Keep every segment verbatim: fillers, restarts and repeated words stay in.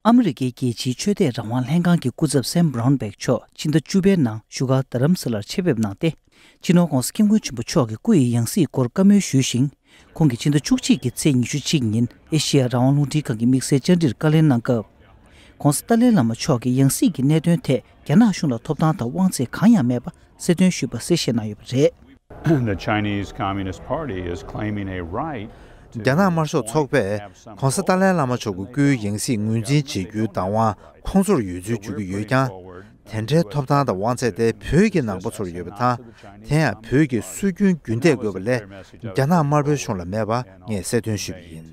ཨ་མི་རི་ཀའི་རྒྱལ་སྤྱིའི་ཆོས་དད་རང་དབང་ལྷན་ཁང་གི་སྐུ་ཚབ་སེམ་བྷ་རའུན་བྷེག་མཆོག་ཕྱི་ཟླ་བཅུ་པའི་ནང་བཞུགས་སྒར་རྡ་རམ་ས་ལར་ཆེད་ཕེབས་གནང་སྟེ། སྤྱི་ནོར་༧གོང་ས་༧སྐྱབས་མགོན་ཆེན་པོ་མཆོག་གི་སྐུ་ཡི་ཡང་སྲིད་སྐོར་བཀའ་མོལ་ཞུས་ཤིང་། ཁོང་གིས་ཕྱི་ཟླ་བཅུ་གཅིག་གི་ཚེས་ཉི་ཤུ་གཅིག་ཉིན་ཨེ་ཤེ་ཡ་རང་དབང་རླུང་འཕྲིན་ཁང་གི་དམིགས་བསལ་བཅར་འདྲིར་བཀའ་ལན་གནང་སྐབས། ༸གོང་ས་ཏཱ་ལའི་བླ་མ་མཆོག་གི་ཡང་སྲིད་ཀྱི་གནད་དོན་ཐད་རྒྱ་ནག་གཞུང་ལ་ཐོབ་ཐང་དང་དབང་ཚད་གང་ཡང་མེད་པ་གསལ་སྟོན་ཞུས་པ་གསལ་བཤད་གནང་ཡོད་པ་རེད། The Chinese Communist Party is claiming a right རྒྱ་ནག་དམར་ཤོག་ཚོགས་པས་༸གོང་ས་ཏཱ་ལའི་བླ་མ་མཆོག་གི་སྐུའི་ཡང་སྲིད་ངོས་འཛིན་བྱེད་རྒྱུའི་བདག་དབང་ཁོང་ཚོར་ཡོད་ཚུལ་བརྗོད་ཀྱི་ཡོད་ཀྱང་། དེ་འདྲའི་ཐོབ་ཐང་དང་དབང་ཚད་དེ་བོད་ཀྱི་ནང་པ་ཚོར་ཡོད་པ་དང་། དེ་ཡང་བོད་ཀྱི་སྲོལ་རྒྱུན་རྒྱུན་འཐད་དགོས་པ་ལས། རྒྱ་ནག་དམར་པོའི་གཞུང་ལ་མེད་པ་ངས་གསལ་སྟོན་ཞུས་པ་ཡིན།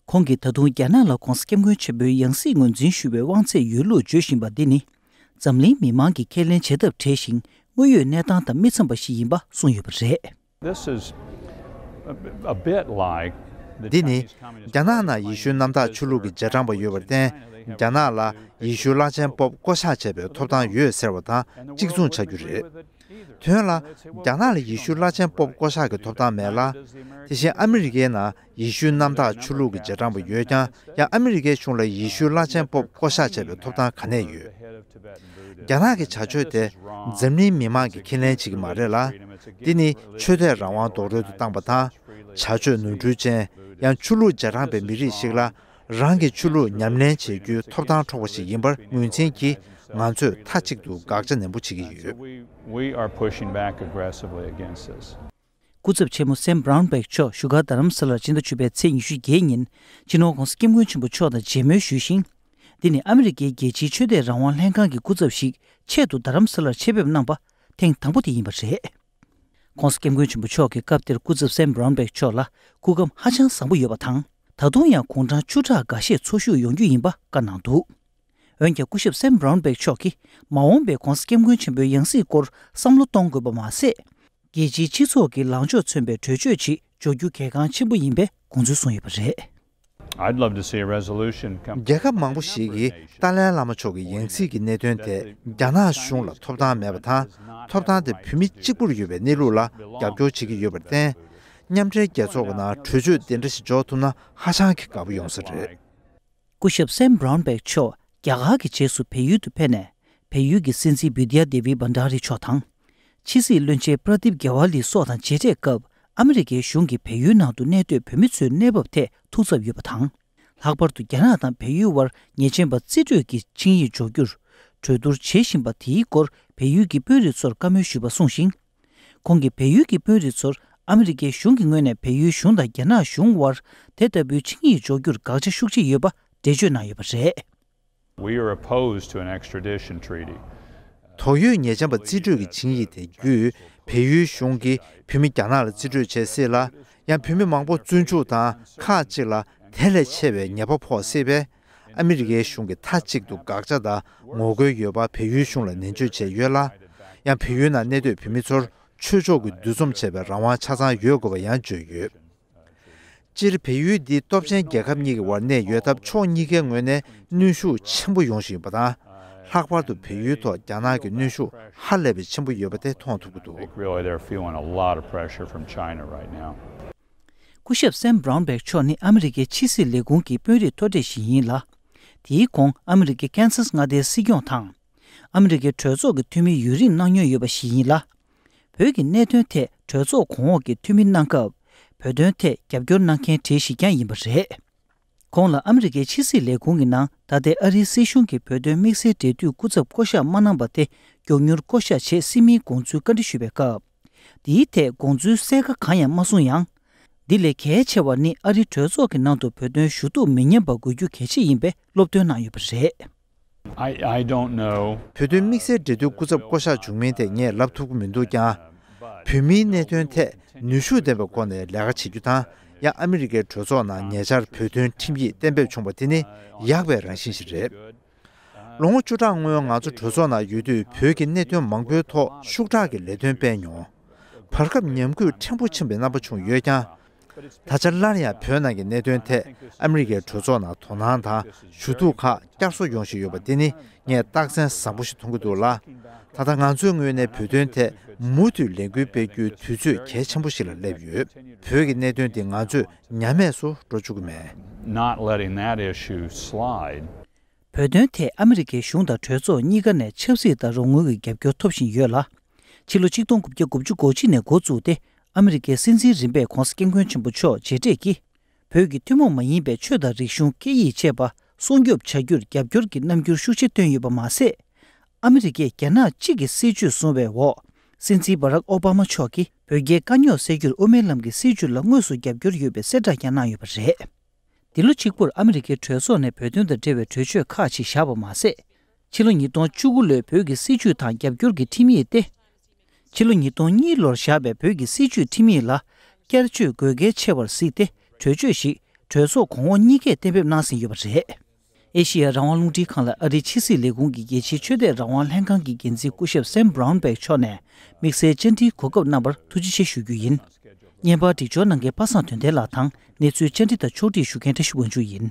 ཁོང་གིས་ད་དུང་རྒྱ་ནག་ལ་༸གོང་ས་༸སྐྱབས་མགོན་ཆེན་པོའི་ཡང་སྲིད་ངོས་འཛིན་ཞུ་བའི་དབང་ཚད་ཡོད་ལུགས་བརྗོད་བཞིན་པ་འདི་ནི། འཛམ་གླིང་མི་མང་གིས་ཁས་ལེན་བྱེད་ཐབས་བྲལ་ཞིང་། དངོས་ཡོད་གནས་སྟངས་དང་མི་འཚམ་པ་ཞིག་ཡིན་པ་གསུངས་ཡོད་པ་རེད། This is a, a bit like the འདི་ནི། Chinese Communist རྒྱ་ནག་ནང་ཡེ་ཤུའི་གནམ་བདག་ཆོས་ལུགས་ཀྱི་རྗེས་འབྲང་པ་ཡོད་པར་བརྟེན། རྒྱ་ནག་ལ་ཡེ་ཤུའི་བླ་ཆེན་པོབ་བསྐོ་གཞག་བྱེད་པའི་ཐོབ་ཐང་ཡོད་ཟེར་བ་དང་གཅིག་མཚུངས་ཆགས་རྒྱུ་རེད། དོན་ལ། རྒྱ་ནག་ལ་ཡེ་ཤུའི་བླ་ཆེན་པོབ་བསྐོ་གཞག་གི་ཐོབ་ཐང་མེད་ལ། དེ་བཞིན་ཨ་མི་རི་ཀའི་ནང་ཡེ་ཤུའི་གནམ་བདག་ཆོས་ལུགས་ཀྱི་རྗེས་འབྲང་པ་ཡོད་ཀྱང་། ཡང་ཨ་མི་རི་ཀའི་གཞུང་ལ་ཡེ་ཤུའི་བླ་ཆེན་པོབ་བསྐོ་གཞག་བྱེད་པའི་ཐོབ་ཐང་ག་ནས་ཡོད། རྒྱ་ནག་གི་བྱ་སྤྱོད་དེ་འཛམ་གླིང་མི་མང་གིས་ཁས་ལེན་བྱེད་ཀྱི་མ་རེད་ལ། འདི་ནི་ཆོས་དད་རང་དབང་རྡོག་རོལ་དུ་བཏང་པ་དང་། བྱ་སྤྱོད་ནོར་འཁྲུལ་ཅན། ཡང་ཆོས་ལུགས་རྗེས་འབྲང་པའི་མི་རིགས་ཤིག་ལ། རང་གི་ཆོས་ལུགས་ཉམས་ལེན་བྱེད་རྒྱུའི་ཐོབ་ཐང་འཕྲོག་པ་ཞིག་ཡིན་པར་ངོས་འཛིན་གྱིས། ང་ཚོས་མཐའ་གཅིག་ཏུ་དགག་བྱ་ནན་པོ་བྱེད་ཀྱི་ཡོད། We are pushing back aggressively against this. སྐུ་ཚབ་ཆེན་མོ་སེམ་བྷ་རའུན་བྷེག་མཆོག་བཞུགས་སྒར་རྡ་རམ་ས་ལར་ཕྱི་ཟླ་བཅུ་པའི་ཚེས་ཉི་ཤུ་བརྒྱད་ཉིན། སྤྱི་ནོར་༸གོང་ས་༸སྐྱབས་མགོན་ཆེན་པོ་མཆོག་དང་མཇལ་མོལ་ཞུས་ཤིང་། འདི་ནི་ཨ་མི་རི་ཀའི་རྒྱལ་སྤྱིའི་ཆོས་དད་རང་དབང་ལྷན་ཁང་གི་སྐུ་ཚབ་ཞིག་ཆེད་དུ་རྡ་རམ་ས་ལར་ཆེད་ཕེབས་གནང་པ་ཐེངས་དང་པོ་དེ་ཡིན་པ་རེད། ༸གོང་ས་༸སྐྱབས་མགོན་ཆེན་པོ་མཆོག་གིས་སྐབས་དེར་སྐུ་ཚབ་སེམ་བྷ་རའུན་བྷེག་མཆོག་ལ་སྐུ་ཁམས་ཧ་ཅང་བཟང་པོ་ཡོད་པ་དང་། ད་དུང་ཡང་དགུང་གྲངས་བཅུ་ཕྲག་འགའ་ཤས་འཚོ་བཞུགས་ཡོང་རྒྱུ་ཡིན་པ་བཀའ་གནང་འདུག་འོན་ཀྱང་། སྐུ་ཞབས་སེམ་བྷ་རའུན་བྷེག་མཆོག་གིས་མ་འོངས་པའི་༸གོང་ས་༸སྐྱབས་མགོན་ཆེན་པོའི་ཡང་སྲིད་སྐོར་བསམ་བློ་གཏོང་དགོས་པ་མ་ཟད། རྒྱལ་སྤྱིའི་སྤྱི་ཚོགས་ཀྱི་ལངས་ཕྱོགས་མཚོན་པའི་གྲོས་ཆོད་ཅིག་འཇོག་རྒྱུ་གལ་འགངས་ཆེན་པོ་ཡིན་པའི་དགོངས་ཚུལ་གསུངས་ཡོད་པ་རེད། I'd love to see a resolution come རྒྱལ་ཁབ་མང་པོ་ཞིག་གིས་ཏཱ་ལའི་བླ་མ་མཆོག་གི་ཡང་སྲིད་ཀྱི་གནད་དོན་དེ་རྒྱ་ནག་གཞུང་ལ་ཐོབ་ཐང་མེད་པ་དང་། ཐོབ་ཐང་དེ་བོད་མི་གཅིག་པུར་ཡོད་པའི་གནས་ལུགས་ལ་རྒྱབ་སྐྱོར་བྱེད་ཀྱི་ཡོད་པར་བརྟེན། མཉམ་འབྲེལ་རྒྱལ་ཚོགས་ཀྱི་ནང་གྲོས་ཆོད་དེ་འདྲ་ཞིག་འཇོག་ཐུབ་ན་ཧ་ཅང་གི་དགའ་པོ་ཡོང་ས་རེད། སྐུ་ཞབས་སེམ་བྷ་རའུན་བྷེག་མཆོག་རྒྱ་གར་གྱི་རྗེས་སུ་བལ་ཡུལ་དུ་ཕེབས་ནས། བལ་ཡུལ་གྱི་སྲིད་འཛིན་བི་དྷྱ་དེ་བི་བྷན་ཌ་རི་མཆོག་དང་། ཕྱི་སྲིད་བློན་ཆེན་པྲ་དིབ་གྷེ་ཝཱ་ལི་སོགས་དང་མཇལ་འཕྲད་སྐབས། ཨ་མི་རི་ཀའི་གཞུང་གིས་བལ་ཡུལ་ནང་དུ་གནས་སྡོད་བོད་མི་ཚོའི་གནས་བབ་ཐད་ཐུགས་འཚབ་ཡོད་པ་དང་། ལྷག་པར་དུ་རྒྱ་ནག་དང་བལ་ཡུལ་དབར་ཉེས་ཅན་པ་རྩིས་སྤྲོད་ཀྱི་ཆིངས་ཡིག་འཇོག་རྒྱུར་གྲོས་བསྡུར་བྱེད་བཞིན་པ་དེའི་སྐོར་བལ་ཡུལ་གྱི་དཔོན་རིགས་ཚོར་བཀའ་མོལ་ཞུས་པ་གསུངས་ཤིང་། ཁོང་གིས་བལ་ཡུལ་གྱི་དཔོན་རིགས་ཚོར་ཨ་མི་རི་ཀའི་གཞུང་གི་ངོས་ནས་བལ་ཡུལ་གཞུང་དང་རྒྱ་ནག་གཞུང་དབར་དེ་ལྟ་བུའི་ཆིངས་ཡིག་འཇོག་རྒྱུར་དགག་བྱ་ཤུགས་ཆེ་ཡོད་པ་འགྲེལ་བརྗོད་གནང་ཡོད་པ་རེད། We are opposed to an extradition treaty. དོགས་ཡོད་ཉེས་ཅན་པ་རྩིས་སྤྲོད་ཀྱི་ཆིངས་ཡིག་དེ་བརྒྱུད། བལ་ཡུལ་གཞུང་གིས་བོད་མི་རྒྱ་ནག་ལ་རྩིས་སྤྲོད་བྱེད་སྲིད་ལ། ཡང་བོད་མི་མང་པོ་བཙོན་འཇུག་དང་ཁག་ཅིག་ལ་དེ་ལས་ཆེ་བའི་ཉེས་པ་ཕོག་སྲིད་པས། ཨ་མི་རི་ཀའི་གཞུང་གིས་མཐའ་གཅིག་ཏུ་དགག་བྱ་དང་ངོ་རྒོལ་ཡོད་པ་བལ་ཡུལ་གཞུང་ལ་ནན་བརྗོད་བྱས་ཡོད་ལ། ཡང་བལ་ཡུལ་ནང་གནས་སྡོད་བོད་མི་ཚོར་ཆོས་ཕྱོགས་ཀྱི་འདུ་འཛོམས་བྱེད་པའི་རང་དབང་ཆ་ཚང་ཡོད་དགོས་པ་ཡང་བརྗོད་ཡོད། སྤྱིར་བལ་ཡུལ་འདི་སྟོབས་ཆེན་རྒྱལ་ཁབ་གཉིས་ཀྱི་དབར་གནས་ཡོད་སྟབས། ཕྱོགས་གཉིས་ཀའི་ངོས་ནས་གནོན་ཤུགས་ཆེན་པོ་ཡོང་བཞིན་ཡོད་པ་དང་། ལྷག་པར་དུ་བལ་ཡུལ་ཐོག་རྒྱ་ནག་གི་གནོན་ཤུགས་ཧ་ལས་པའི་ཆེན་པོ་ཡོད་པ་དེ་མཐོང་ཐུབ་ཀྱི་འདུག I think really they're feeling a lot of pressure from China right now. སྐུ་ཞབས་སེམ་བྷ་རའུན་བྷེག་མཆོག་ནི་ཨ་མི་རི་ཀའི་ཕྱི་སྲིད་ལས་ཁུངས་ཀྱི་དཔོན་རིགས་མཐོ་གྲས་ཤིག་ཡིན་ལ། དེའི་གོང་ཨ་མི་རི་ཀའི་ཀན་སཱས་མངའ་སྡེའི་སྲིད་སྐྱོང་དང་། ཨ་མི་རི་ཀའི་གྲོས་ཚོགས་ཀྱི་འཐུས་མི་ཡུན་རིང་གནང་མྱོང་ཡོད་པ་ཞིག་ཡིན་ལ། བོད་ཀྱི་གནད་དོན་ཐད་གྲོས་ཚོགས་གོང་འོག་གི་འཐུས་མི་གནང་སྐབས། བོད་དོན་ཐད་རྒྱབ་སྐྱོར་གནང་མཁན་གྲས་ཤིག་ཀྱང་ཡིན་པ་རེད། ཁོང་ལ་ཨ་མི་རི་ཀའི་ཕྱི་སྲིད་ལས་ཁུངས་ཀྱི་ནང་ད་ལྟའི་ཨ་རིའི་སྲིད་གཞུང་གི་བོད་དོན་དམིགས་བསལ་འབྲེལ་མཐུད་སྐུ་ཚབ་བསྐོ་གཞག་མ་གནང་པ་དེ་མགྱོགས་མྱུར་བསྐོ་གཞག་ཆེད་སྲིད་མིའི་དགོངས་ཚུལ་བཀའ་འདྲི་ཞུས་པའི་སྐབས། དེའི་ཐད་དགོངས་ཚུལ་གསལ་ཁ་གང་ཡང་མ་གསུངས་ཡང་། འདི་ལས་གལ་ཆེ་བ་ནི་ཨ་རིའི་གྲོས་ཚོགས་ཀྱི་ནང་དུ་བོད་དོན་ཞུ་གཏུག་མི་ཉན་པ་དགོས་རྒྱུ་གལ་ཆེ་ཡིན་པའི་སློབ་སྟོན་གནང་ཡོད་པ་རེད། I, I don't know. བོད་དོན་དམིགས་བསལ་འབྲེལ་མཐུད་སྐུ་ཚབ་བསྐོ་གཞག་བྱུང་མིན་དེ་ངས་ལབ་ཐུབ་ཀྱི་མི་འདུག་ཀྱང་། བོད་མིའི་གནད་དོན་ཐད་ནུས་ཤུགས་ལྡན་པའི་སྒོ་ནས་ལས་ཀ་བྱེད་རྒྱུ་དང་། ཡང་ཨ་མི་རི་ཀའི་གྲོས་ཚོགས་ནང་ཉེ་ཆར་བོད་དོན་ཁྲིམས་ཡིག་གཏན་འབེབས་བྱུང་བ་དེ་ནི་ཡག་པའི་རང་བཞིན་ཞིག་རེད། ལོ་ངོ་བཅུ་ཕྲག་སྔོན་ང་ཚོ་གྲོས་ཚོགས་ནང་ཡོད་དུས་བོད་ཀྱི་གནད་དོན་མང་པོའི་ཐོག་ཤུགས་དྲག་གི་ལས་དོན་སྤེལ་མྱོང་། བར་སྐབས་ཉམས་རྒུད་ཕྲན་བུ་ཕྱིན་པའི་རྣམ་པ་བྱུང་ཡོད་ཀྱང་། ད་ཆ་སླར་ཡང་བོད་ནང་གི་གནད་དོན་ཐད་ཨ་མི་རི་ཀའི་གྲོས་ཚོགས་ནང་དོ་སྣང་དང་ཞུ་གཏུག་ཁག་བསྐྱར་གསོ་ཡོང་བཞིན་ཡོད་པ་འདི་ནི་ངས་རྟགས་མཚན་བཟང་པོ་ཞིག་མཐོང་གི་འདུག་ལ། ད་ལྟ་ང་ཚོའི་ངོས་ནས་བོད་དོན་ཐད་མུ་མཐུད་ལས་འགུལ་སྤེལ་རྒྱུའི་དུས་ཚོད་གལ་ཆེན་པོ་ཞིག་ལ་སླེབས་ཡོད། བོད་ཀྱི་གནད་དོན་འདི་ང་ཚོས་ཉམས་དམས་སུ་འགྲོ་བཅུག་གི་མེད། not letting that issue slide. བོད་དོན་ཐད་ཨ་མི་རི་ཀའི་གཞུང་དང་གྲོས་ཚོགས་གཉིས་ཀ་ནས་ཆབ་སྲིད་དང་རོགས་དངུལ་གྱི་རྒྱབ་སྐྱོར་ཐོབ་བཞིན་ཡོད་ལ། ཕྱི་ལོ་ཆིག་སྟོང་དགུ་བརྒྱ་དགུ་བཅུ་གོ་གཅིག་ནས་འགོ་བཙུགས་ཏེ། ཨ་མི་རི་ཀའི་སྲིད་འཛིན་རིམ་པས་༧གོང་ས་༧སྐྱབས་མགོན་ཆེན་པོ་མཆོག་མཇལ་འཕྲད་ཀྱིས། བོད་ཀྱི་ཐུན་མོང་མ་ཡིན་པའི་ཆོས་དང་རིག་གཞུང་སྐད་ཡིག་བཅས་པ་སྲུང་སྐྱོབ་བྱ་རྒྱུར་རྒྱབ་སྐྱོར་གྱི་རྣམ་འགྱུར་ཤུགས་ཆེ་བཏོན་ཡོད་པ་མ་ཟད། ཨ་མི་རི་ཀས་རྒྱ་ནག་གཅིག་གི་སྲིད་བྱུས་བཟུང་བའི་འོག་སྲིད་འཛིན་བྷ་རག་ཨོ་བྷ་མ་མཆོག་གིས་བོད་རྒྱའི་དཀའ་རྙོག་སེལ་རྒྱུར་དབུ་མའི་ལམ་གྱི་སྲིད་བྱུས་ལ་དངོས་སུ་རྒྱབ་སྐྱོར་ཡོད་པའི་གསལ་བསྒྲགས་ཀྱང་གནང་ཡོད་པ་རེད། འདི་ལོ་གཅིག་པུར་ཨ་མི་རི་ཀའི་གྲོས་ཚོགས་ནས་བོད་དོན་དང་འབྲེལ་བའི་གྲོས་ཆོད་ཁག་ཅིག་བཞག་པ་མ་ཟད། ཕྱི་ལོ་ཉིས་སྟོང་བཅུ་དགུ་ལོའི་བོད་ཀྱི་སྲིད་བྱུས་དང་རྒྱབ་སྐྱོར་གྱི་ཁྲིམས་ཡིག་སྟེ། ཕྱི་ལོ་ཉིས་སྟོང་གཉིས་ལོར་བཞག་པའི་བོད་ཀྱི་སྲིད་བྱུས་ཁྲིམས་ཡིག་ལ་བསྐྱར་བཅོས་དགོས་གལ་ཆེ་བར་གཟིགས་ཏེ། གྲོས་ཆོད་ཞིག་གྲོས་ཚོགས་གོང་འོག་གཉིས་ཀས་གཏན་འབེབས་གནང་ཟིན་ཡོད་པ་རེད། ཨེ་ཤི་ཡ་རང་དབང་རླུང་འཕྲིན་ཁང་ལ་ཨ་རིའི་ཕྱི་སྲིད་ལས་ཁུངས་ཀྱི་རྒྱལ་སྤྱིའི་ཆོས་དད་རང་དབང་ལྷན་ཁང་གི་འགན་འཛིན་སྐུ་ཞབས་Sam Brownback་མཆོག་ནས་དམིགས་བསལ་བཅར་འདྲིའི་གོ་སྐབས་གནང་བར་ཐུགས་རྗེ་ཆེ་ཞུ་རྒྱུ་ཡིན། བརྙན་པར་སྒྲིག་སྦྱོར་གནང་མཁན་པ་སངས་དོན་ལྡན་ལགས་དང་གནས་ཚུལ་བཅར་འདྲི་དང་ཕྱོགས་སྒྲིག་ཞུ་མཁན་བཀྲ་ཤིས་དབང་ཕྱུག་ཡིན།